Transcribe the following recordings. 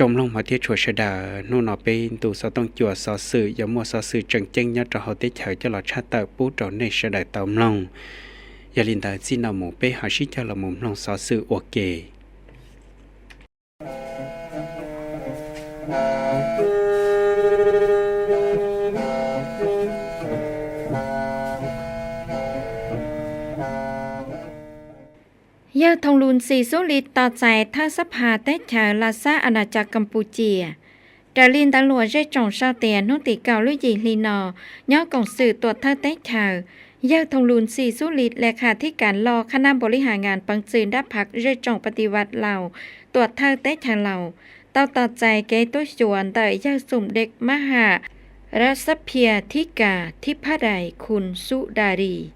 Tsoom mloog hmov thiab tshua sawv daws, hnub no peb ntu xov tooj cua xov xwm yuav muaj xov xwm tseem ceeb nyob rau hauv teb chaws coj los tshaj tawm pub rau nej sawv daws tau mloog. Yog li ntawd txij no mus peb ho sib cog los mus mloog xov xwm ua ke. Yawg Thoo Lun Xis Xub Lis tos txais thawj xab phas teb chaws Las Xab As Nas Cas Kas Pus Cias. Raws li ntawv luam zej tsoom sau tias hnub tim kaum lub yim hli no, nyob koom xwm tuam thawj teb chaws, yawg Thoo Lun Xis Xub Lis le khas thib kas loj khab nab npaus li has ngas peev txwm nrab phaj zej tsoom pas tis vas Laus, tuam thawj teb chaws Laus, tau tos txais kev tuaj xyuas ntawm yawg Xum Dej Mab Ham Rab Xab Phias Thib Kas Thib Phab Dais Khun Xub Da Ris,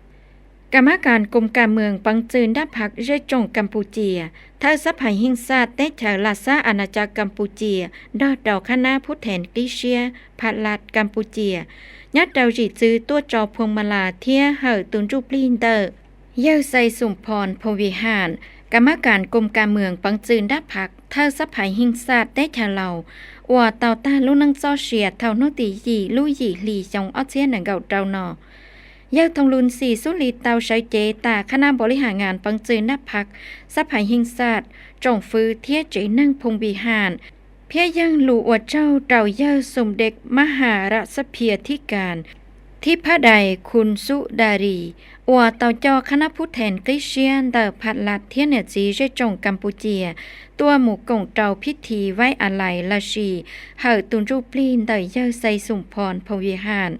kas mab kas koom kas moos peev txwm nrab phaj zej tsoom Kas Pus Cias, thawj xab phas Heej Xaj teb chaws Las Xab As Nas Cas Kas Pus Cias nrog rau khab nab phub thees qib siab Phaj Las Kas Pus Cias, nyob rau zim txwv tuaj tso phuas mas las thiab hawm tus ntsuj plig ntawm yawg Xais Xum Phos Phoo Vij Ham, kas mab kas koom kas moos peev txwm nrab phaj thawj xab phas Heej Xaj teb chaws Laus, uas tau tag lub neej txoj sia thaum hnub tim yim lub yim hli xyoo ob txhiab nees nkaum rau no. Yawg Thoo Lun Xis Xub Lis tau sawv cev tas khab nab npaus li has ngas peev txwm nrab phaj xab phas Heej Xaj, tsoom fwv thiab tsev neeg Phoo Vij Ham, phiaj yeeg lus ua tsaug rau yawg Xum Dej Mab Ham Rab Xab Phias Thib Kas Thib Phab Dais Khun Xub Da Ris, uas tau coj khab nab phub thees qib siab ntawm Phaj Las thiab niam txiv zej tsoom Kas Pus Cias tuaj mus koom rau phib thi vaib a lais lossis hawm tus ntsuj plig ntawm yawg Xais Xum Phos Phoo Vij Ham,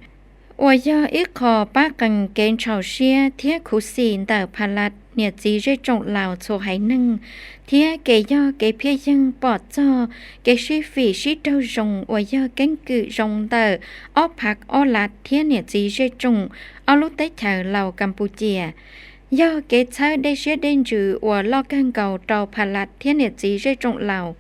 uas yog ib qho pab qee kev ntshaus siab thiab khuv xim ntawm Phaj Las niam txiv zej tsoom Laus txhua haiv neeg, thiab kev yog kev phiaj yeeg pom txog kev sib fim sib raug zoo uas yog keeb kwm zoo ntawm ob Phaj Ob Las thiab niam txiv zej tsoom ob lub teb chaws Laus Kas Pus Cias, yog kev txhawb dej siab dej ntsws uas loj kawg nkaus rau Phaj Las thiab niam txiv zej tsoom Laus.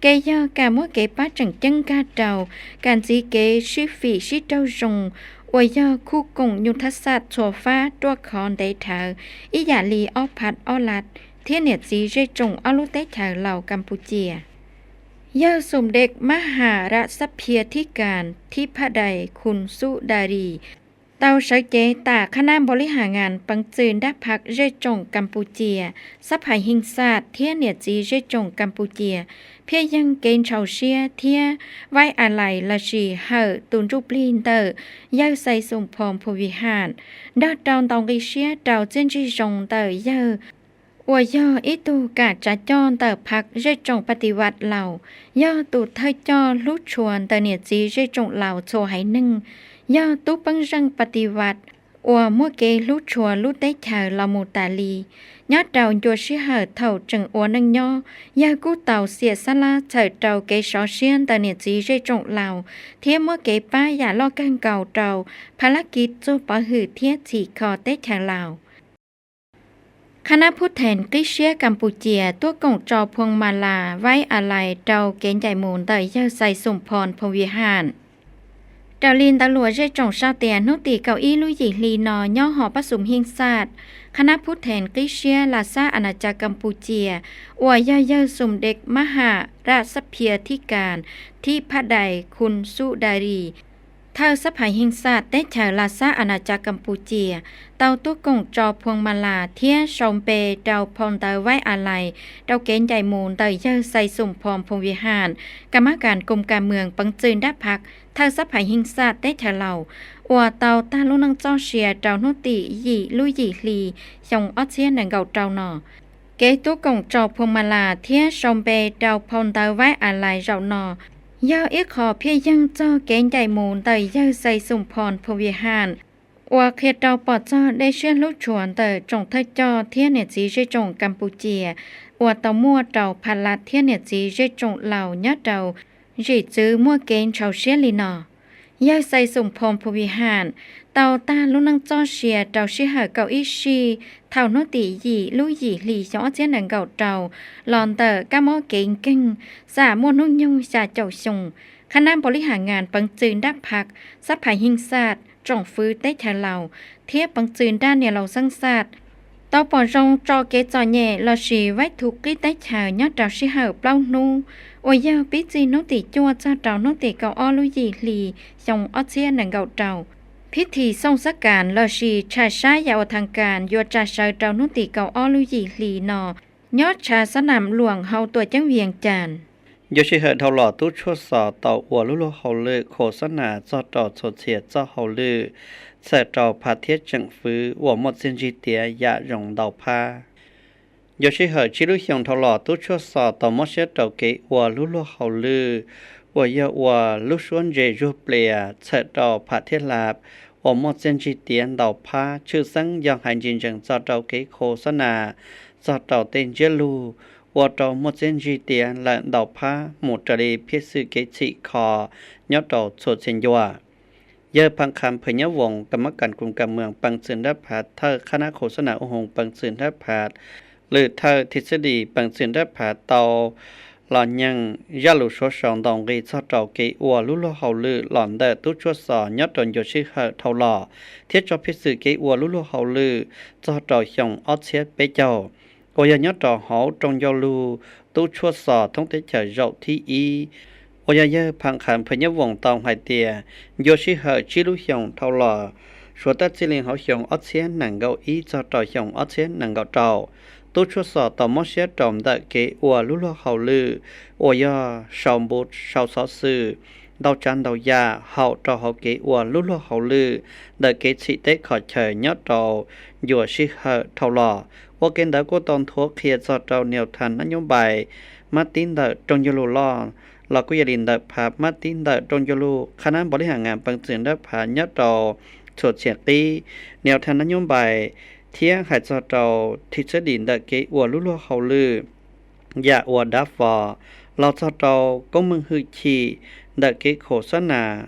Kev yog kam muab kev pab tseem ceeb nkag rau, kam ntxiv kev sib fim sib raug zoo uas yog khuj koom nyuj thab xaj txhua fab ruaj khov ntev dhawv ib yam li ob Phaj Ob Las thiab niam txiv zej tsoom ob lub teb chaws Laus Kas Pus Cias. Yawg Xum Dej Mab Ham Rab Xab Phias Thib Kas Thib Phab Dais Khun Xub Da Ris tau sawv cev tas khab nab npaus li has ngas peev txwm nrab phaj zej tsoom Kas Pus Cias, xab phas Heej Xaj thiab niam txiv zej tsoom Kas Pus Cias, phiaj yeeg kev ntshaus siab thiab vaib a lais lossis hawm tus ntsuj plig ntawm yawg Xais Xum Phos Phoo Vij Ham, nrog rau ntaus nqi siab rau txiaj ntsig zoo ntawm yawg, uas yog ib tug kam tsav coj ntawm Phaj zej tsoom pas tis vas Laus, yog tus thawj coj hlub tshua ntawm niam txiv zej tsoom Laus txhua haiv neeg, yog tub peeb zeej pas tis vas uas muaj kev hlub tshua lub teb chaws los mus tas li. Nyob rau ncua sij hawm thaum tseem ua neej nyob, yawg kuj tau xiam xab laj txhawm rau kev sov siab ntawm niam txiv zej tsoom Laus thiab muab kev pab yam loj kawg nkaus rau Phaj Lab Kis txuag pov hwm thiab txhim kho teb chaws Laus. Khab nab phub thees qib siab Kas Pus Cias tuaj koom tso phuas mas las vaib a lais rau kev ncaim mus ntawm yawg Xais Xum Phos Phoo Vij Ham. Raws li ntawv luam zej tsoom sau tias hnub tim kaum ib lub yim hli no nyob hom pab xum Heej Xaj, khab nab phub thees qib siab Las Xab As Nas Cas Kas Pus Cias, uas yog yawg Xum Dej Mab Ham Rab Xab Phias Thib Kas Thib Phab Dais Khun Xub Da Ris, thawj xab phas Heej Xaj teb chaws Las Xab As Nas Cas Kas Pus Cias, tau tuaj koom tso phuas mas las thiab sau npe rau phau ntawv vaib a lais rau kev ncaim mus ntawm yawg Xais Xum Phos Phoo Vij Ham, kas mab kas koom kas moos peev txwm nrab phaj thawj xab phas Heej Xaj teb chaws Laus, uas tau tag lub neej txoj sia rau hnub tim yim lub yim hli xyoo ob txhiab nees nkaum rau no. Kev tuaj koom tso phuas mas las thiab sau npe rau phau ntawv vaib a lais zaum no yog ib qho phiaj yeeg txog kev ncaim mus ntawm yawg Xais Xum Phos Phoo Vij Ham, uas qhia rau pom txog dej siab hlub tshua ntawm tsoom thawj coj thiab niam txiv zej tsoom Kas Pus Cias uas tau muaj rau Phaj Las thiab niam txiv zej tsoom Laus nyob rau zim txwv muaj kev ntshaus siab li no. Yawg Xais Xum Phos Phoo Vij Ham tau tag lub neej txoj sia rau sij hawm kaum ib sij thaum hnub tim yim lub yim hli xyoo ob txhiab nees nkaum rau los ntawm kab mob kev nkeeg xam muaj hnub nyoog xya caum xyoo. Khab nab npaus li has ngas peev txwm nrab phaj xab phas Heej Xaj, tsoom fwv teb chaws Laus thiab peev txwm nrab niam laus Xeeb Xaj tau pom zoo tso kev txom nyem lossis vaib thu qib teb chaws nyob rau sij hawm plaub hnub, uas yog pib txij hnub tim cuaj txog rau hnub tim kaum ob lub yim hli xyoo ob txhiab nees nkaum rau. Phib thim xooj xab kas lossis tshaj sab yam uas thaj kas yuav tsa sawv rau hnub tim kaum ob lub yim hli no nyob tshav xab nam luam hauv tuam ceeb Vias Cas. Ncua sij hawm dhau los tub tshuaj xos tau ua lub luag hauj lwm khos xab nas txog rau txhua txhia txoj hauj lwm, txhawm rau phav thiab tseem fwv uas muaj txiaj ntsig tiav yam zoo ntau phab. Ncua sij hawm tsib lub xyoos dhau los tub tshuaj xos tau mob siab rau kev ua lub luag hauj lwm, uas yog ua lub suab ntse zuag plias txhawm rau phav thiab hlab uas muaj txiaj ntsig tiav ntau phab, tshwj xeeb yog hais ntsis ntsees txog rau kev khos xab nas txog rau tej ntsiab lug, ua rau muaj txiaj ntsig tiav lawm ntau phab mus raws li phiaj xwm kev txhim kho nyob rau txhua txhia ncua. Yawg Pham Kham Phwm Nyab Voos kam mab kas kus kam mws peev xwm nrab phav thawj qhab nab khos xab nas u hoos peev xwm nrab phav, lwm thawj thij xab dis peev xwm nrab phav tau los nyeem zaj lus suav sau ntau nqi txog rau kev ua lub luag hauj lwm los ntawm tub tshuaj xos nyob rau ncua sij hawm dhau los, thiab tso phiaj xwm kev ua lub luag hauj lwm txog rau xyoo ob txhiab peb caug, uas yog nyob rau hauv rooj ncauj lug tub tshuaj xos thoob teb chaws zaum thib ib, uas yog yawg Pham Kham Phwm Nyab Voos tau hais tias ncua sij hawm tsib lub xyoos dhau los, suav tab txij li hauv xyoo ob txhiab nees nkaum ib txog rau xyoo ob txhiab nees nkaum rau, tub tshuaj xos tau mob siab rau ntawm kev ua lub luag hauj lwm, uas yog sau npu sau xov xwm ntau tsav ntau yam haum rau hauv kev ua lub luag hauj lwm ntawm kev txhim teb kho chaw nyob rau ncua sij hawm dhau los. Ua ke ntawd kuj tau nthuav qhia txog rau niam thas nab nyob npai mab tib ntawm rooj ncauj lug loj, los kuj yog li ntawm phav mab tib ntawm rooj ncauj lug qhab nab npau li has ngas peev xwm nrab phav nyob rau txhua txhia qib, niam thas nab nyob npai, thiab hais txog rau thij xab dis ntawm kev ua lub luag hauj lwm, yam ua dav fo, los txog rau koob meej hwj chim ntawm kev khos xab nas,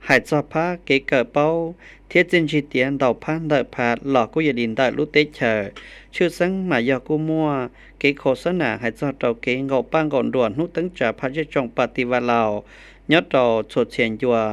hais txog phab kev kawm paub thiab txiaj ntsig tiav ntau phab ntawm phav los kuj yog li ntawm lub teb chaws, tshwj xeeb mas yog kuj muaj kev khos xab nas hais txog rau kev nqaum paj nqaum nruas hnub teeb tsa phab zej tsoom pas tiv vas laus nyob rau txhua txhia ncua,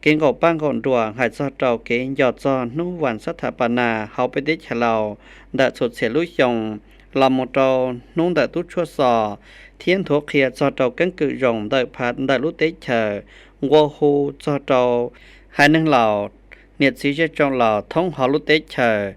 kev nqaum paj nqaum nruas hais txog rau kev nco txog hnub vas xab thas pas nas hauv peb teb chaws laus ntawm txhua txhia lub xyoo, los mus rau hnub ntawm tub tshuaj xos, thiab nthuav qhia txog rau keeb kwm zoo ntawm phav ntawm lub teb chaws, nqua hu txog rau haiv neeg laus, niam txiv zej tsoom laus thoob hauv lub teb chaws,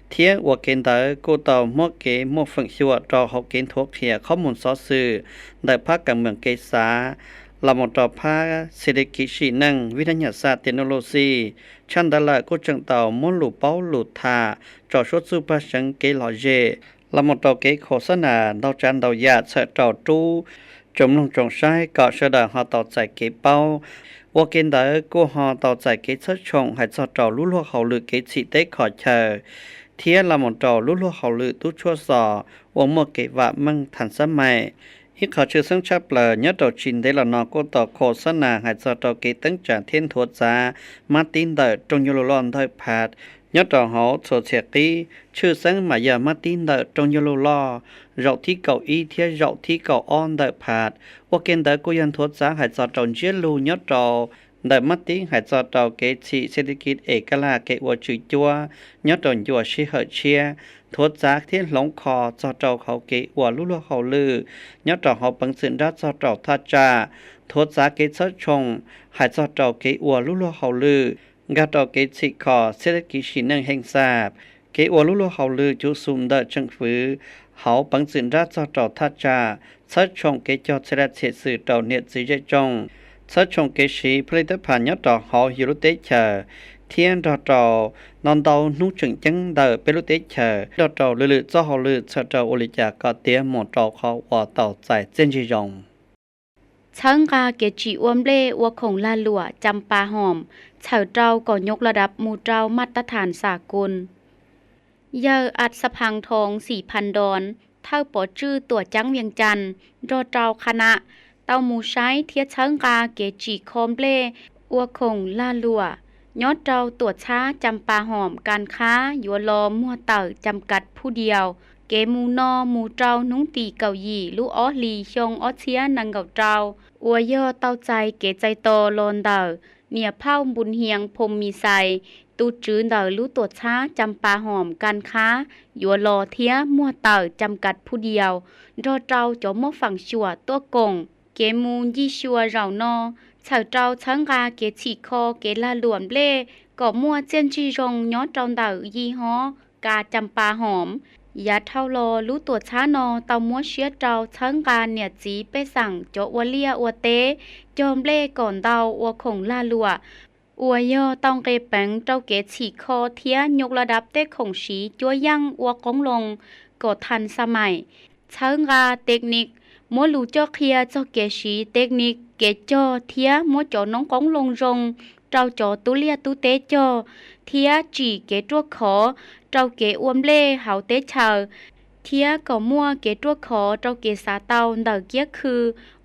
thiab ua ke ntawd kuj tau muab kev muaj feem xyuam rau hauv kev nthuav qhia qhob mus xov xwm ntawm phab kam meem kev xav, los mus rau phab xi li kiv sim neej vib nab nyam xaj tias nuj luj xij, tshaj ntawd lawm kuj tseem tau muab lus paub lus tham tso suab txuj paj seev kev lom zem, los mus rau kev khos xab nas ntau tsav ntau yam txhawm rau rub tsoom mloog tsoom saib kom sawv daws ho tau txais kev paub. Ua ke ntawd kuj ho tau txais kev txhawb tshoom hais txog rau lub luag hauj lwm kev txhim teb kho chaw, thiab los mus rau lub luag hauj lwm tub tshuaj xos uas muaj kev vam meej thas xab mais. Ib qhov tshwj xeeb tshaj plaws nyob rau tsis ntev los no kuj tau khos xab nas hais txog rau kev teeb tsa thiab nthuav txav mab tib ntawm rooj ncauj lug loj ntawm phav nyob rau hauv txhua txhia qib, tshwj xeeb mas yog mab tib ntawm rooj ncauj lug loj zaum thib kaum ib thiab zaum thib kaum ob ntawm phav. Ua ke ntawd kuj yog nthuav txav hais txog rau ntsiab lug nyob rau ntawm mab tib hais txog rau kev txhim xi li kiv es kaj laj kev ua tswv cuab nyob rau ncua sij hawm tshiab, nthuav txav thiab hloov kho txog rau hauv kev ua lub luag hauj lwm nyob rau hauv peev xwm nrab txog rau thaj tsam, nthuav txav kev txhawb tshoom hais txog rau kev ua lub luag hauj lwm nkag rau kev txhim kho xi li kiv sim neej heej xaj, kev ua lub luag hauj lwm cuv xum ntawm tseem fwv hauv peev xwm nrab txog rau thaj tsam, txhawb tshoom kev cog txhia laj txhia xwm rau niam txiv zej tsoom, txhawb tshoom kev siv pha li teb phas nyob rau hauv yus lub teb chaws, thiab nrog rau ntau ntau hnub tseem ceeb ntawm peb lub teb chaws, nrog rau lwm lwm txoj hauj lwm txhawm rau ua li cas kom tiav mus rau qhov uas tau txais txiaj ntsig zoo. Txhawb nqa kev tsim ua nplej ua khoom lag luam Cam Pa Hoom txhawm rau kom nyuj la dab mus rau maj tab thas xa kun. Yawg At Xab Phas Thoos Xim Phas Doos thawj pov tswj tuam ceeb Vias Cas nrog rau qhab nam tau mus saib thiab txhawb nqa kev tsim kho nplej ua khoom lag luam nyob rau tuam txhab Cam Pa Hoom kas khab yuav los muag tawm Cam Kav Phuj Diaus. Kev mus no mus rau hnub tim kaum yim lub ob hlis xyoo ob txhiab nees nkaum rau, uas yog tau txais kev txais tos los ntawm Niam phauj Npus Hias Phoo Mis Xais, tus tswv ntawm lub tuam txhab Cam Pa Hoom Kas Khab yuav los thiab muag tawm Cam Kav Phu Diaus nrog rau cov muab feem xyuam tuaj koom. Kev mus ncig xyuas zaum no txhawm rau txhawb nqa kev txhim kho kev lag luam nplej kom muaj txiaj ntsig zoo nyob rau ntawm yij hob ka Cam Pa Hoom. Yav dhau los lub tuam txhab no tau muab siab rau txhawb nqa niam txiv pej xeem cov ua liaj ua teb cog nplej kom ntau ua khoom lag luam, uas yog tau nqe peev rau kev txhim kho thiab nyuj la dav tej khoom siv cuab yeej ua qoob loo kom thas xa maim. Txhawb nqa tes nis, muab lus coj qhia txog kev siv tes nis kev cog thiab muab cov noob qoob loo zoo rau cov tub liaj tub teb cog, thiab tsim kev ruaj khov rau kev ua nplej hauv teb chaws, thiab kom muaj kev ruaj khov rau kev xav tau ntawm kiab khw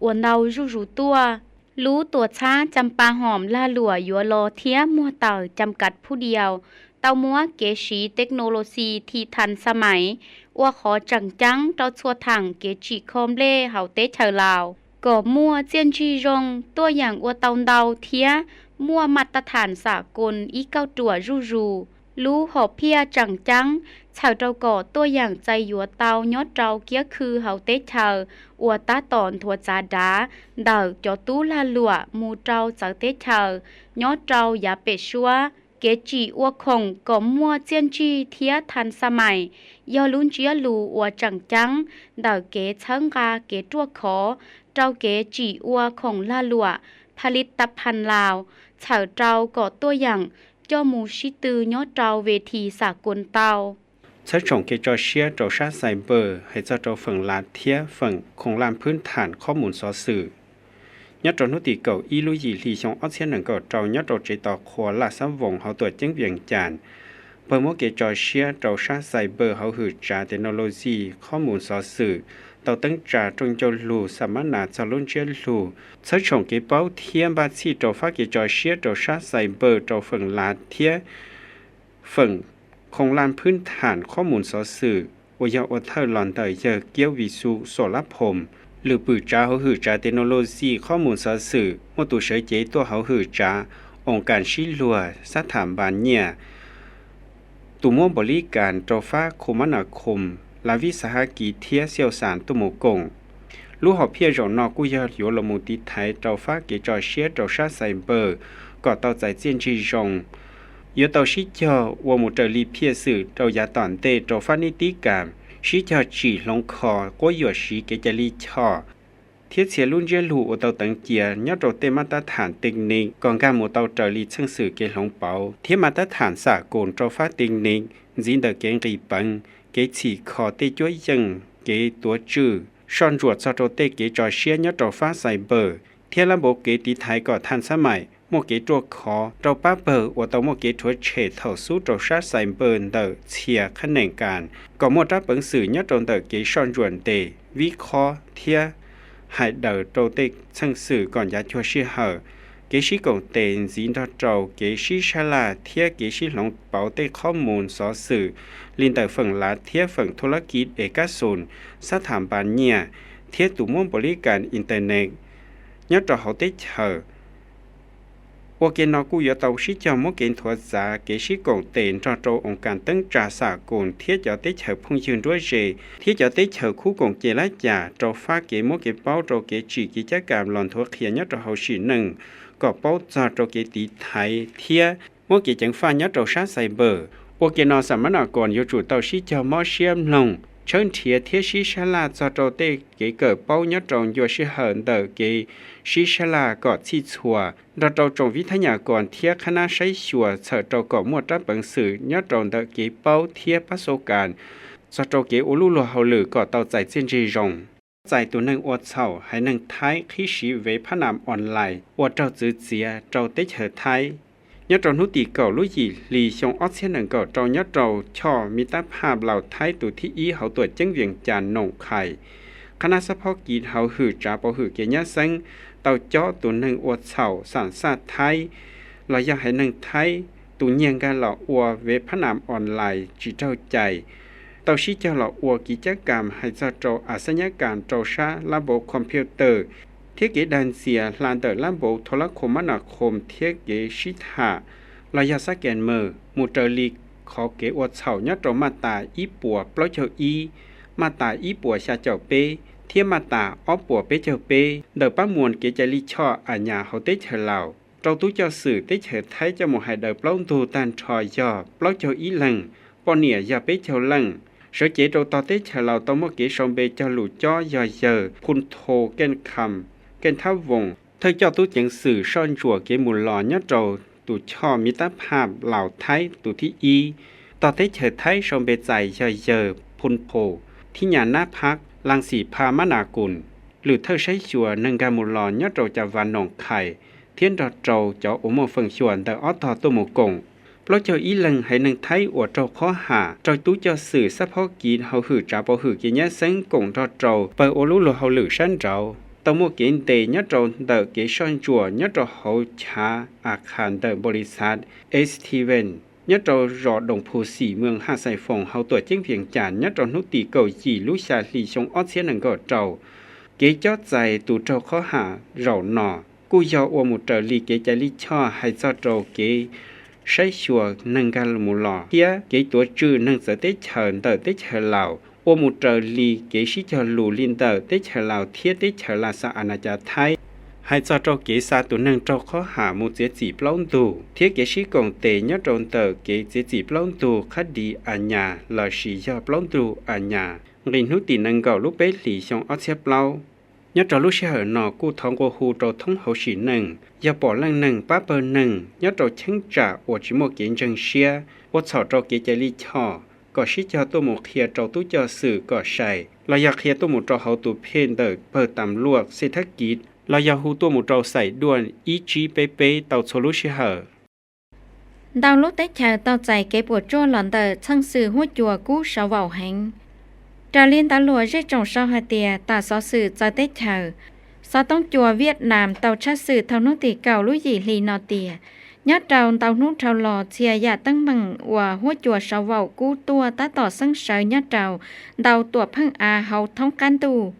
uas ntau zuj zus tuaj. Lub tuam txhab Cam Pa Hoom lag luam yuav los thiab muag tawm Cam Kav Phu Diaus tau muab kev siv technology thim thas xa maim ua qhov tseem ceeb rau txhua thaam kev tsim kho nplej hauv teb chaws Laus kom muaj txiaj ntsig zoo, tuaj yeem ua tau ntau thiab muaj mas tab thas xam koos ib kauj ruam zuj zus. Lub hom phiaj tseem ceeb txhawm rau kom tuaj yeem txais yuav tau nyob rau kiab khw hauv teb chaws uas tab tom nthuav txav dav ntawm cov tub lag luam mus rau txawv teb chaws nyob rau yav pem suab. Kev tsim ua khoom kom muaj txiaj ntsig thiab thas xa maim yog lub ntsiab lus uas tseem ceeb ntawm kev txhawb nqa kev ruaj khov rau kev tsim ua khoom lag luam ผลิตภัณฑ์ลาว txhawm rau kom tuaj yeem coj mus sib tw nyob rau ve this xam koos tau. Txhawb tshoom kev tso siab rau sab xais npawj hais txog rau feem lav thiab feem khoom laj phwb tham qhob mus xov xwm. Nyob rau hnub tim kaum ib lub yim hli xyoo ob txhiab nees nkaum rau nyob rau tsev tos qhua Laj Xab Voos hauv tuam ceeb Vees Cas, pawg muab kev tso siab rau sab xais npawj hauv hwm tsav technology qhob mus xov xwm tau teeb tsa rooj ncauj lug xa mab nas txog lub ntsiab lus txhawb tshoom kev paub thiab npaj txhij rau fab kev tso siab rau sab xais npawj rau feem lav thiab feem khoom laj phwb tham qhob mus xov xwm uas yog ua thawj los ntawm yawg Kiaub Vis Xu Xom Lab Phoom, lwm pwm tsav hauv hwm tsav technology qhob mus xov xwm muaj tus sawv cev tuaj hauv hwm tsav oos kas sib luag xab tham npas nyiaj, tus muab npaum li kas rau fab khu mab nas khoom Lav Vib Xav Hab Kis thiab Xiauj Xas tuaj mus koom. Lub hom phiaj zaum no kuj yog yuav los mus tiv thaiv rau fab kev tso siab rau sab xais npawj kom tau txais txiaj ntsig zoo. Yuav tau sib cog ua mus raws li phiaj xwm rau yav tom ntej rau fab nib tib kas, sib cog tsim hloov kho quab yuam siv kev cai lij choj thiab txhia lub ntsiab lus uas tau teev cia nyob rau tej mab tab tham tes nis kom nkag mus tau raws li txheej xwm kev hloov pauv thiab mab tab tham xam koos rau fab tes nis ntxiv ntawm kev nqis peev, kev txhim kho tej cuab yeej, kev tuav tswj, soj ntsuam txog rau tej kev tso siab nyob rau fab xais npawj thiab lab npauv kev tiv thaiv kom thas xab maim muaj kev ruaj khov rau pab pawg uas tau muaj kev rhuav tshem thaum xub rau sab xais npawj ntawm txhia qhab nees kas kom muaj rab peev xwm nyob rau ntawm kev soj ntsuam ntes, vib qhob thiab hais daws rau tej txheej xwm kom ncav cuag sij hawm. Kev sib koom tes ntxiv nrog rau kev sib sab laj thiab kev sib hloov pauv tej qhob mus xov xwm li ntawm feem lav thiab feem thu lab kis es kab xus, xab tham npas nyiaj, thiab tus muab npaum li kas internet nyob rau hauv teb chaws. Ua ke no kuj yuav tau sib cog muab kev nthuav txav kev sib koom tes nrog rau oos kas teeb tsa xam koos thiab cov teb chaws phooj ywg nruab ze thiab cov teb chaws khub koom ce lab cas rau fab kev muab kev paub rau kev tsim kev cab kas los nthuav qhia nyob rau hauv sim neej kom paub txog rau kev tiv thaiv thiab muab kev ceev faj nyob rau sab xais npawj. Ua ke no xam mab nas kos yuav tsum tau sib cog mob siab mloog, tshawb nrhiav thiab sib sab laj txog rau tej kev kawm paub nyob rau ncua sij hawm ntawm kev sib sab laj kom txhij txhua nrog rau tsoom vib thab nyas kos thiab qhab nab saib xyuas txhawm rau kom muaj rab peev xwm nyob rau ntawm kev paub thiab pab xo kas txog rau kev ua luj luag hauj lwm kom tau txais txiaj ntsig zoo. Txais tus neeg ua txhaum haiv neeg Thaib qhib siv vev phab nam online ua raug txwv txiav rau teb chaws Thaib. Nyob rau hnub tim kaum lub yim hli xyoo ob txhiab nees nkaum rau nyob rau choj mi tab phaj Nplaus Thaib tus thib ib hauv tuam ceeb Vees Cas Noom Qhais, qhab nab xab phob kis hauv hwm tsav pauv hwm kev nyab xeeb tau cob tus neeg ua txhaum xam xaj Thaib los yog haiv neeg Thaib tus nyiag nkag los ua vev phab nam online tsis raug cai, tau sib cog los ua kev cab kas hais txog rau a xab nyab kas rau sab lab npauv computer thiab kev dag ntxias hla ntawm lab npau thov lab khom mab nas khom thiab kev sib tham los yog xab kees mawm mus raws li qhov kev ua txhaum nyob rau maj tas ib puas plaub caug ib, maj tas ib puas xya caum peb thiab maj tas ob puas peb caug peb ntawm pab muas kev cai lij choj a nyas hauv teb chaws Laus rau tub coj xwm teb chaws Thaib coj mus hais daws plaub ntug tag nrho yog plaub caug ib leeg, poj niam yog peb caug leej. Sawv cev rau tog teb chaws Laus tau muaj kev sau npe cog lus cob yog yawg Phun Tho Keej Kham Keej Thab Voos, thawj coj tub ceev xwm soj ntsuam kev mus los nyob rau tus choj miv tab phaj Laus Thaib tus thib ib. Tog teb chaws Thaib sau npe txais yog yawg Phun Pho Thib Nyas Nab Phab Laas Xim Pha Mab Nas Kus, lwm thawj saib xyuas neeg nkag mus los nyob rau Cas Vas Noom Khais thiab nrog rau cov uas muaj feem xyuam ntawm ob tog tuaj mus koom. Plaub caug ib leeg haiv neeg Thaib uas raug qhob ham raug tub coj xwm xab phob kiv hauj hwm tsav pov hwm kev nyab xeeb koom nrog rau pawg ua lub luag hauj lwm sab nraud tau muaj kev ntes nyob rau ntawm kev soj ntsuam nyob rau hauv chav a khas ntawm npau li xav Esteven nyob rau zos Doos Phu Xim, mwm Haj Xais Foos, hauv tuam ceeb Vias Cas nyob rau hnub tim kaum yim lub xya hli xyoo ob txhiab nees nkaum rau. Kev cob txais tus raug qhob ham zaum no kuj yog ua mus raws li kev cai lij choj hais txog rau kev saib xyuas neeg nkag mus los thiab kev tuav tswm neeg txawv teb chaws ntawm teb chaws Laus ua mus raws li kev sib cog lus li ntawm teb chaws Laus thiab teb chaws Las Xas As Nas Cas Thaib hais txog rau kev xa tus neeg raug qhob ham mus txiav txim plaub ntug thiab kev sib koom tes nyob rau ntawm kev txiav txim plaub ntug qhab dis a nyas lossis yog plaub ntug a nyas nqis hnub tim nees nkaum lub peb hlis xyoo ob txhiab plaub. Nyob rau lub sij hawm no kuj thov nqua hu rau thoob hauv sim neej yog pom leej neeg pab pawg neeg nyob rau cheeb tsam uas tsis muaj kev ntseeg siab ua txhaum rau kev cai lij choj kom sib cog tuaj mus qhia rau tub coj xwm kom sai los yog qhia tuaj mus rau hauv tus phej ntawm pawg tam luaj xej thab kiv los yog hu tuaj mus rau xaim duaj ib tsib peb peb tau txhua lub sij hawm. Ntau lub teb chaws tau txais kev puas tsuaj los ntawm txheej xwm huab cua kub sauv vaum heev. Raws li ntawv luam zej tsoom sau hais tias tas xov xwm txawv teb chaws, xov tooj cua Viaj Nam tau tshaj xwm thaum hnub tim kaum lub yim hli no tias nyob rau ntau hnub dhau los txhia yam teeb meem uas huab cua sauv vaum kub tuaj tab tom xeeb sawv nyob rau ntau tuam pheej av hauv thoob qab ntuj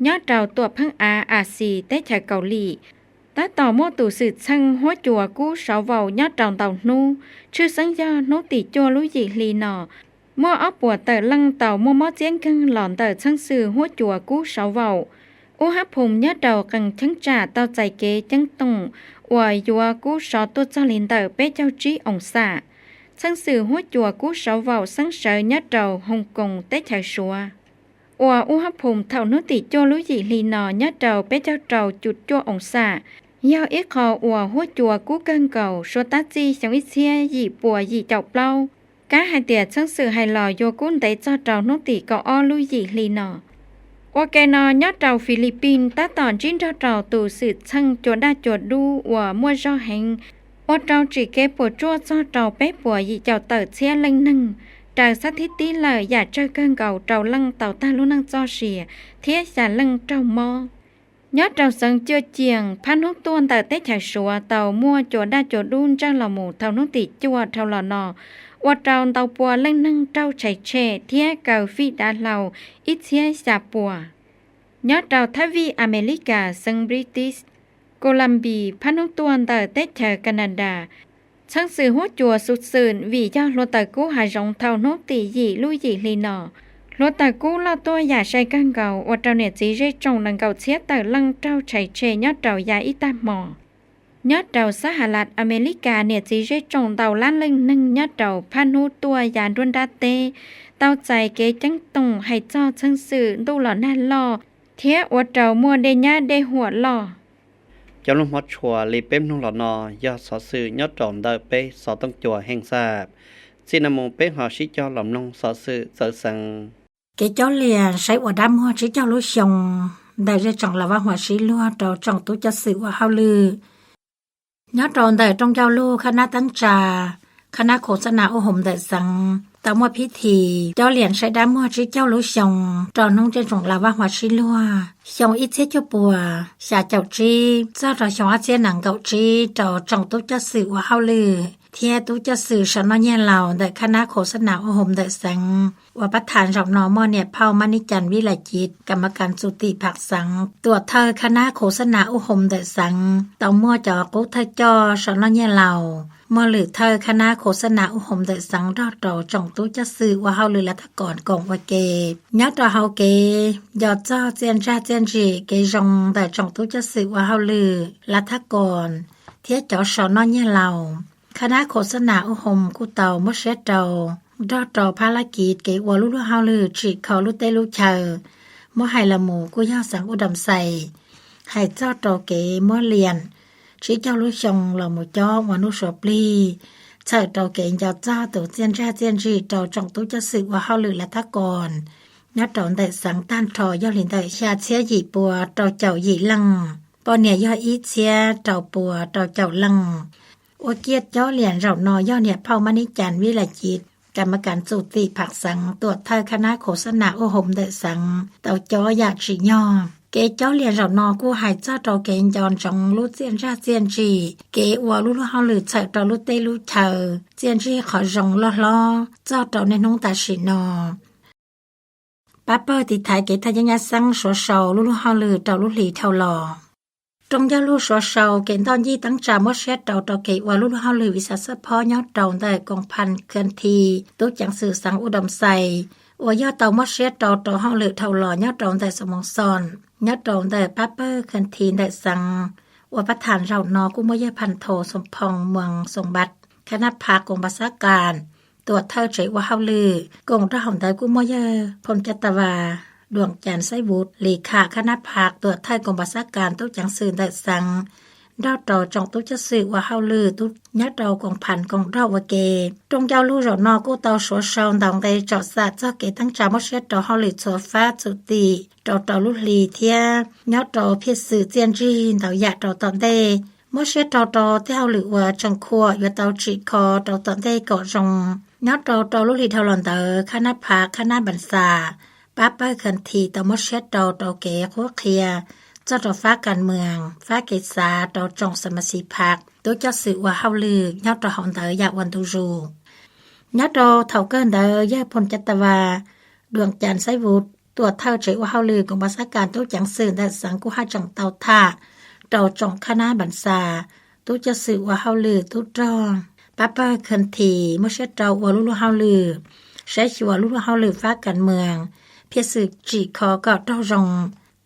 nyob rau tuam pheej av As Xis teb chaws Kaus Lim. Tab tom muaj tus xwm txheej huab cua kub sauv vaum nyob rau ntau hnub, tshwj xeeb yog hnub tim cuaj lub yim hli no muaj ob puas tawm leej tau muaj mob txiab nkeeg los ntawm txheej xwm huab cua kub sauv vaum. Ub Hab Phum nyob rau qee cheeb tsam tau txais kev ceeb toom uas yuav kub sov tuaj txog li ntawm peb caug tsib oo xam. Txheej xwm huab cua kub sauv vaum xeeb sawv nyob rau Hoos Koos teb chaws Suav uas Ub Hab Phum thaum hnub tim cuaj lub yim hli no nyob rau peb caug rau cum cuaj oo xam, yog ib qho uas huab cua kub kawg nkaus suav tab txij xyoo ib txhiab yim puas yim caum plaub. Kab hais tias txheej xwm hais los yuav kub ntev txog rau hnub tim kaum ob lub yim hli no. Ua ke no nyob rau Philippines tab tom ntsib nrog rau tus xwm txheej cua daj cua dub uas muaj zog heev, ua rau tsim kev puas tsuaj txog rau peb puas yim caum tawm txhiab leej neeg, raws xab thib tib lawm yam tsawg kawg nkaus rau leej tau tag lub neej txoj sia thiab xya leej raug mob. Nyob rau xeev Cuaj Ciam phab hnub tuaj ntawm teb chaws Suav tau muaj cua daj cua dub ntsawj los mus thaum hnub tim cuaj dhau los no, ua rau ntau pua leej neeg raug tshais tshem thiab kaw fij dav hlau ib txhiab xya puas. Nyob rau thab vij Amelikas xeev British Columbia phab hnub tuaj ntawm teb chaws Canada, txheej xwm huab cua xuv xwm vim yog hluav taws kub hav zoov thaum hnub tim yim lub yim hli no, hluav taws kub loj tuaj yam sai kawg nkaus ua rau niam txiv zej tsoom nees nkaum txhiab tawm leej raug tshais tshem nyob rau yav ib tag hmo. Nyob rau Xab Has Las Amelikas niam txiv zej tsoom ntau lab leej neeg nyob rau phab hnub tuaj yav nruab nrab teb tau txais kev ceeb toom hais txog txheej xwm ntuj los nag loj thiab ua rau muaj dej nyab dej huam loj. Cov lus hmov tshua li peb mloog los no yog xov xwm nyob rau ntawm peb xov tooj cua heej xaj. Txij no mus peb ho sib cog los mloog xov xwm txawv xeev. Kev cob lias saib ua dab muag tsib caug lub xyoo ntawm zej tsoom Las Vaj Huam sib luag rau tsoom tub coj xwm ua hauj lwm. Nyob rau ntawm rooj ncauj lug khab nab teeb tsa, khab nab khos xab nas ub hoom ntawm xeev tau muaj phib thi cob lias saib dab muag tsib caug lub xyoo rau hnub zej tsoom Las Vaj Huam sib luag xyoo ib txhiab cuaj puas xya caum tsib txog rau xyoo ob txhiab nees nkaum tsib rau tsoom tub coj xwm ua hauj lwm. thiab tub coj xwm Saum Noj Nyiaj Laus ntawm khab nab khos xab nas ua hoos ntawm xeev uas pab thas zaum no muaj niam phauj Mab Nib Cas Vib Lais Civ kam ma kas txum tim phav xeev tuam thawj khab nab khos xab nas ua hoos ntawm xeev tau muaj cov qub thawj coj Saum Noj Nyiaj Laus, muaj lwm thawj khab nab khos xab nas ua hoos ntawm xeev nrog rau tsoom tub coj xwm ua hauj lwm lav thab koos koom ua ke. Nyob rau hauv kev nco txog txiaj ntsag txiaj ntsim kev zoo ntawm tsoom tub coj xwm ua hauj lwm lav thab koos thiab cov Saum Noj Nyiaj Laus, khab nab khos xab nas ua hoos kuj tau muab siab rau nrog rau phab lab kiv kev ua lub luag hauj lwm tsim kho lub teb lub chaw. Muab hais los mus kuj yog xeev Ub Dam Xais hais txog rau kev muab liam tsib caug lub xyoo los mus cob ua hnub suav plig, txhawm rau kev nco txog tus txiaj ntsag txiaj ntsim rau tsoom tub coj xwm ua hauj lwm lav thab koos nyob rau ntawm xeev tag nrho yog li ntawm xya txhiab yim pua rau caum yim leej, poj niam yog ib txhiab rau pua rau caum leej. Ua kiag cob liam zaum no yog niam phauj Mab Nib Cas Vib Lais Civ kam ma kas txum tim phav xeev tuam thawj khab nab khos xab nas ua hoos ntawm xeev tau cob yam tsim nyog. Kev cob liam zaum no kuj hais txog rau kev nco ntsoov lub txiaj ntsag txiaj ntsim kev ua lub luag hauj lwm txhawm rau lub teb lub chaw, txiaj ntsig qhov zoo loj hlob txog rau niaj hnub tam sim no. Pab pawg tiv thaiv kev thaj yeeb nyab xeeb suav sau lub luag hauj lwm rau lub hlis dhau los. Rooj ncauj lug suav sau kev ntoj ncig teeb tsa muab siab rau rau kev ua lub luag hauj lwm viv xav xab phob nyob rau ntawm koom pha Khas This tub ceev xwm xeev Ub Dam Xais uas yog tau muab siab rau rau hauj lwm dhau los nyob rau ntawm Xoo Moos Xoos, nyob rau ntawm pab pawg Khas This ntawm xeev uas pab thas zaum no kuj muaj yawg Phas Thos Xoo Phoo Muas Xoo Npas, khab nab phav koom pas xab kas tuam thawj tsev ua hauj lwm, koom rau hauv ntawd kuj muaj yawg Phoo Cas Tas Vas Duam Cas Xaib Vus li kham khab nab phav tuam thawj koom pas xab kas tub ceev xwm ntawm xeev nrog rau tsoom tub coj xwm ua hauj lwm nyob rau koom pha koom nrog ua ke. Rooj ncauj lug zaum no kuj tau suav sau ntaus nqe tsom xam txog kev teeb tsa muab siab rau hauj lwm txhua fab txhua tim rau rau lub hli thiab nyob rau phiaj xwm txiaj ntsig ntau yam rau tom ntej, muab siab rau rau tej hauj lwm uas tseem khuam yuav tau tsim kho rau tom ntej kom zoo. Nyob rau rau lub hli dhau los ntawd khab nab phav khab nab npas xas pab pawg Khas This tau muab siab rau rau kev qhuab qhia txog rau fab kas mwam fab kev xav rau tsoom xa mas xis pham tub coj xwm ua hauj lwm nyob rau hauv ntawd yam ua ntu zus. Nyob rau thaum kawg ntawd yawg Phoo Cas Tas Vas Duam Cas Xaib Vus tuam thawj tsev ua hauj lwm koom pas xab kas tub ceev xwm ntawm xeev kuj haj tseem tau tham rau tsoom khab nab npas xas tub coj xwm ua hauj lwm tub rog pab pawg Khas This muab siab rau ua lub luag hauj lwm, saib xyuas lub luag hauj lwm fab kas mwam, phiaj xwm tsim kho kom raug zoo,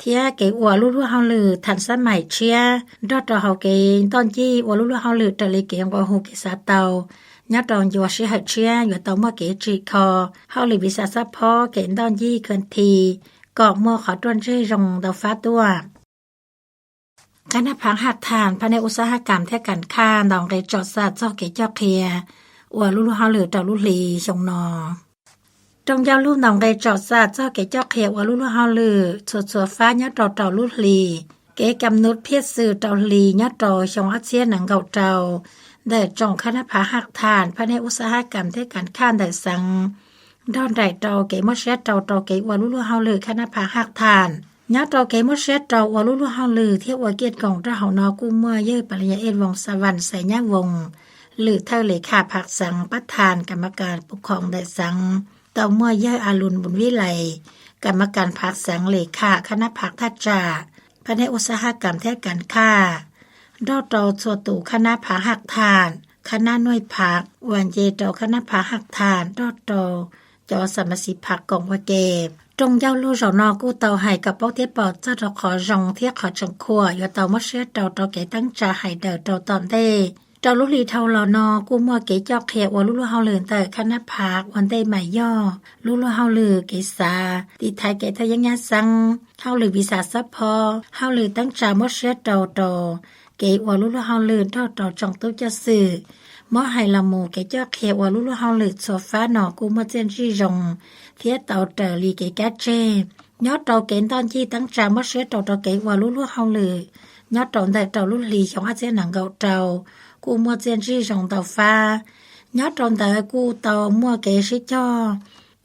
thiab kev ua lub luag hauj lwm thas xab maim tshiab nrog rau hauv kev ntoj ncig ua lub luag hauj lwm raws li kev nqua hu kev xav tau nyob rau ncua sij hawm tshiab yuav tau muaj kev tsim kho hauj lwm viv xav xab phob kev ntoj ncig Khas This kom muaj qhov ruaj ntseg zoo ntau fab tuaj. Khab nab phav haj tham phab nej ua xab hab kam thiab kas khaj ntaus nqe tsom xam txog kev coj qhia ua lub luag hauj lwm rau lub hli xyoo no. Rooj ncauj lug ntaus nqe tsom xam txog kev coj qhia ua lub luag hauj lwm txhua txhua fab nyob rau rau lub hli, kev kam nub phiaj xwm rau hli nyob rau xyoo ob txhiab nees nkaum rau ntawm tsoom khab nab phav haj tham phab nej ua xab hab kam thiab kas khaj ntawm xeev nrog nraim rau kev muab siab rau rau kev ua lub luag hauj lwm khab nab phav haj tham. Nyob rau kev muab siab rau ua lub luag hauj lwm thiab ua kiaj koom rau hauv no kuj muaj yawg Pas Li Yas Ej Voos Xas Vas Xais Nyab Voos, lwm thawj li kham phav xeev pab tham kas mas kas pus khoom ntawm xeev, tau muaj yawg A Lus Npus Vib Lais, kas mas kas phav xeev li kham khab nab phav thaj tsam, phab nej ua xab hab kam thiab kas khaj, nrog rau txhua tus khab nab phav haj tham, khab nab nuj phav uas nce rau khab nab phav haj tham nrog rau cov xa mas xis phav koom ua ke. Rooj ncauj lug zaum no kuj tau hais kom paub thiab pom txog rau qhov zoo thiab qhov tseem khuam yuav tau muab siab rau rau kev teeb tsa hais daws rau tom ntej. Rau lub hli dhau los no kuj muaj kev coj qhia ua lub luag hauj lwm ntawm khab nab phav ua ntej mas yog lub luag hauj lwm kev xav tiv thaiv kev thaj yeeb nyab xeeb, hauj lwm viv xav xab phob, hauj lwm teeb tsa muab siab rau rau kev ua lub luag hauj lwm nrog rau tsoom tub coj xwm. Muab hais los mus kev coj qhia ua lub luag hauj lwm txhua fab no kuj muaj txiaj ntsig zoo thiab tau raws li kev kab tseg. Nyob rau kev ntoj ncig teeb tsa muab siab rau rau kev ua lub luag hauj lwm nyob rau ntawm rau lub hli xyoo ob txhiab nees nkaum rau kuj muaj txiaj ntsig zoo ntau fab. Nyob rau ntawd kuj tau muaj kev sib cog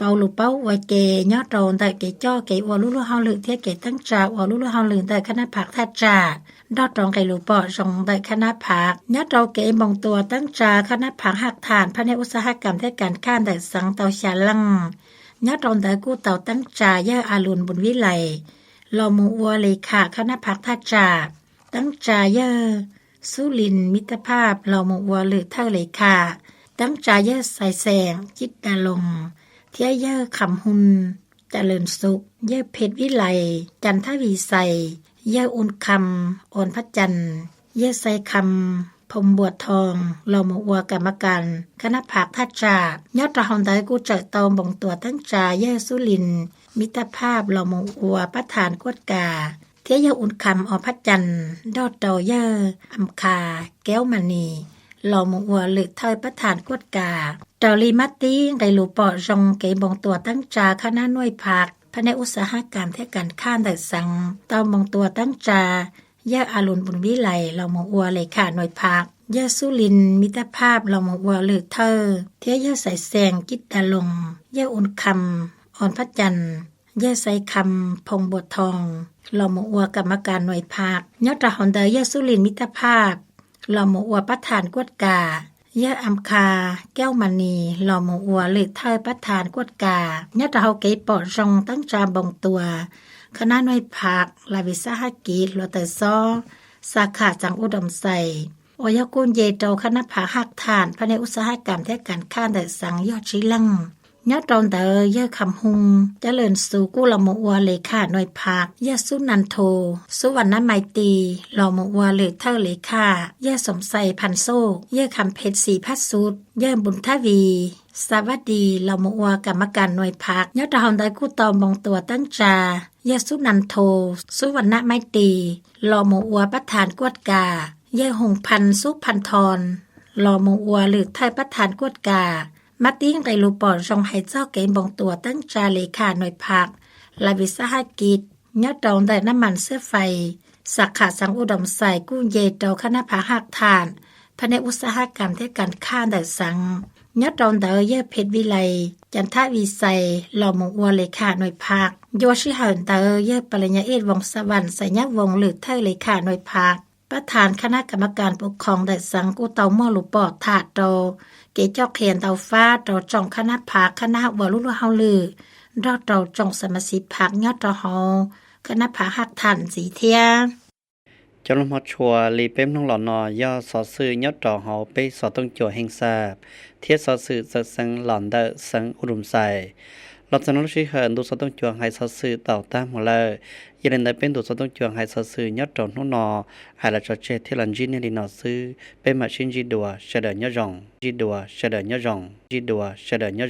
Paus lus paub ua ke nyob rau ntawm kev coj kev ua lub luag hauj lwm thiab kev teeb tsa ua lub luag hauj lwm ntawm khab nab phav thaj tsam nrog rau nqe lus pom zoo ntawm khab nab phav nyob rau kev npoo tuas teeb tsa khab nab phav haj tham phab nej ub xab hab kam thiab kas khaj ntawm xeev tau xya leej. Nyob rau ntawd kuj tau teeb tsa yawg A Lus Npus Vib Lais los mus ua le kham khab nab phav thaj tsam, teeb tsa yawg Xub Lis Mib Taj Phaj los mus ua lwm thawj le kham, teeb tsa yawg Xais Xeem Cib Da Loos thiab yawg Kham Hum Ca Lees Xus, yawg Phem Vib Lais Cas Thab Vis Xais, yawg Ua Kham Os Phab Cas, yawg Xais Kham Phoo Npua Thoo los mus ua kam ma kas khab nab phav thaj tsam. Nyob rau hauv ntawd kuj tseem tau npoo tuas teeb tsa yawg Xub Lis Mib Taj Phaj los mus ua pab tham kuaj kas, thiab yawg Ua Kham Os Phab Cas nrog rau yawg Am Khas Keub Mas Nis los mus ua lwm thawj pab tham kuaj kas. Raws li mab tib nqe lus pom zoo kev npoo tuas teeb tsa khab nab nuj phav phab nej ub xab hab kam thiab kas khaj ntawm xeev tau npoo tuas teeb tsa yawg A Lus Npus Vib Lais los mus ua le kham nuj phav, yawg Xub Lis Mib Taj Phaj los mus ua lwm thawj thiab yawg Xais Xeem Cib Da Loos, yawg Ua Kham Os Phab Cas, yawg Xais Kham Phoo Npua Thoo los mus ua kam ma kas nuj phav. Nyob rau hauv ntawd yawg Xub Lis Mib Taj Phaj los mus ua pab tham kuaj kas, yawg Am Khas Keub Mas Nis los mus ua lwm thawj pab tham kuaj kas. Nyob rau hauv kev pom zoo teeb tsa npoo tuas khab nab nuj phav la vis xab hab kiv hluav taws xob xa kham xeev Ub Doos Xais uas yog kuj nce rau khab nab phav haj tham phab nej ub xab hab kam thiab kas khaj ntawm xeev yog tsib leej. Nyob rau ntawd yawg Kham Hum Ca Lees Xus kuj los mus ua le kham nuj phav, yawg Xub Nas Thus Xub Vas Nab Mai Tis los mus ua lwm thawj le kham, yawg Xoom Xais Phas Xoj, yawg Kham Phem Xim Phab Xus, yawg Npus Thab Vis Xas Vas Dis los mus ua kam ma kas nuj phav. Nyob rau hauv ntawd kuj tau npoo tuas teeb tsa yawg Xub Nas Thus Xub Vas Nab Mai Tis los mus ua pab tham kuaj kas, yawg Hum Phas Xub Phas Thoo los mus ua lwm thawj pab tham kuaj kas. Mab tib nqe lus pom zoo hais txog kev npoo tuas teeb tsa le kham nuj phav la vis xab hab kiv nyob rau ntawm nab mas xab fais xa kham xeev Ub Doos Xais kuj nce rau khab nab phav haj tham phab nej ub xab hab kam thiab kas khaj ntawm xeev. Nyob rau ntawd yawg Phem Vib Lais Cas Thab Vis Xais los mus ua le kham nuj phav. Ncua sij hawm ntawd yawg Pas Las Nyas Ej Voos Xas Vas Xais Nyab Voos lwm thawj le kham nuj phav, pab tham khab nab kam ma kas pub khoom ntawm xeev kuj tau muaj lus pom tham rau kev coj qhia ntau fab rau tsoom khab nab phav khab nab ua lub luag hauj lwm nrog rau tsoom xa mas xiv phav nyob rau hauv khab nab phav haj tham ntxiv thiab. Cov lus hmov tshua li peb mloog los no yog xov xwm nyob rau hauv peb xov tooj cua Heej Xaj thiab xov xwm txawv xeev los ntawm xeev Ub Doos Xais. Los txog no lub sij hawm ntu xov tooj cua hais xov xwm tau tag mus lawm. Yog li ntawd peb ntu xov tooj cua hais xov xwm nyob rau hnub no hais los tso tseg thiab los ntsib nej li no xwb, peb mam sib ntsib dua, sawv daws nyob zoo, ntsib dua, sawv daws nyob zoo, ntsib dua, sawv daws nyob